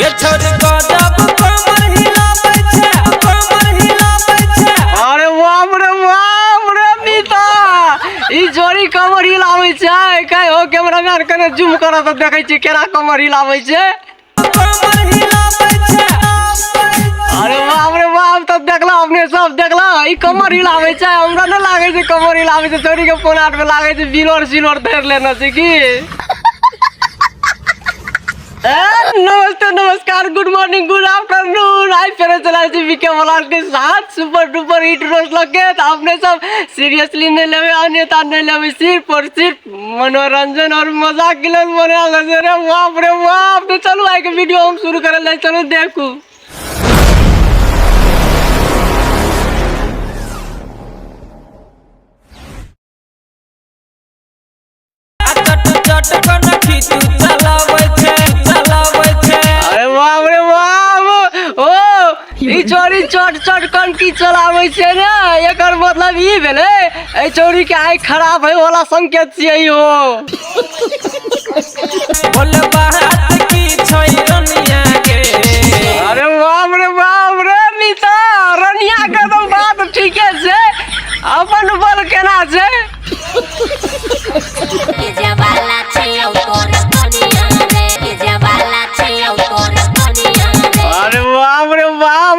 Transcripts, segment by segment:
ये छोरी गजब कमर हिलाबै छै, कमर हिलाबै छै। अरे बाप रे बाप रे मिता, ई जोड़ी कमर हिलाबै छै। कहे हो कैमरामैन कने जूम करऽ तऽ देखै छियै केना कमर हिलाबै छै। कमर हिलाबै छै। अरे बाप रे बाप, तब देखला अपने सब देखला ई कमर हिलाबै छै। हमरा नहि लागै छै कमर हिलाबै छै, चोरी के पोनाट में लागै छै बिलोर सिलोर धरि लेने छै की। नमस्ते नमस्कार, गुड मॉर्निंग, गुड आफ्टरनून। आई फिर चला छी बीके ब्लॉग के साथ सुपर डुपर हिट रोस्ट लगे। तो अपने सब सीरियसली नहीं लेवे, अन्यथा नहीं लेवे, सिर्फ और सिर्फ मनोरंजन और मजाक के लिए बनायल छै। रे बाप रे बाप। तो चलू आई के वीडियो हम शुरू करल जाय, चलू देखू। चट चट कनखी तू चलाबै छै, चलाबै छै। अरे बाप रे बाप, ओ ई चोरी चट चट कनकी चलाबै छै ने, एकर मतलब ई भेलै एहि चोरी के आँखि खराब होय वाला संकेत छियै हो। बोल बात की छै रनिया गे। अरे बाप रे बाप रे नीता, रनिया के तो बात ठीके छै, अपन बल केना छै। अरे बाप रे बाप,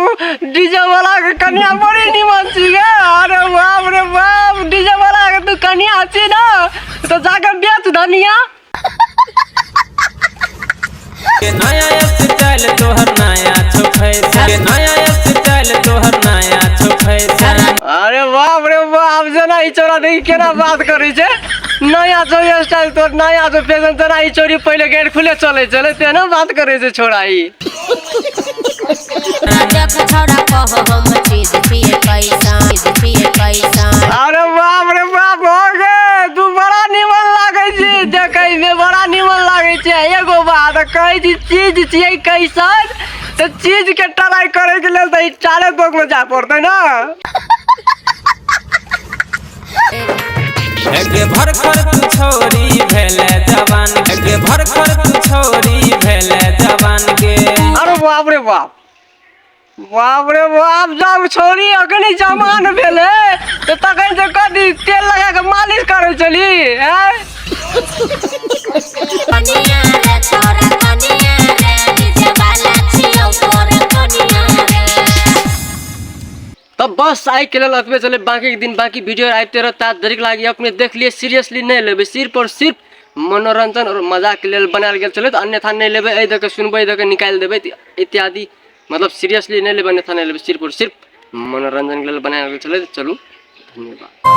डीजे वाला के कन्या बड़ी निमन छी गे। अरे बाप रे बाप, डीजे वाला के तू कन्या छी ना तो जाके बेच धनिया। के नया स्टाइल तोहर नया छौ फैशन, के नया स्टाइल तोहर नया छौ फैशन। अरे बाप रे बाप, जेना ई चोरा देखी केना बात करै छै, नया छौ स्टाइल तोहर, नया छौ फैशन, तेना ई चोरी पहिले गेट खुले चलै छलै तेना बात करै छै छोरा ई। अरे बाप रे बाप, हो गे तू बड़ा निमन लागै छी, देखै में बड़ा निमन लागै छै। एगो बात कहै छी, चीज छियै कैसन तऽ चीज के ट्राई करे के लेल तऽ ई चारे दोग में जाय पड़तै ना। एगे भर कर तू छोरी भेले जवान, एगे भर कर तू छोरी भेले जवान गे। अरे बाप रे बाप, बाप रे बाप, जब छोरी अखनी जवान भेलै तऽ तखन से कथी तेल लगा के मालिश करै छली हैं। तब बस आइ के लेल एतबे चले, बाकी के दिन बाकी वीडियो आबिते रहता। धरिक लागी अपने देख लिए, सीरियसली नहि लेबै, सिर्फ और सिर्फ मनोरंजन और मजाक के लेल बनायल गेल छलै, तऽ अन्यथा नहि लेबै। एहि दऽ कऽ सुनबै, एहि दऽ कऽ निकालि देबै इत्यादि, मतलब सीरियसली नहि लेबै, अन्यथा नहि लेबै, सिर्फ और सिर्फ मनोरंजन के लेल बनायल गेल छलै। चलू धन्यवाद।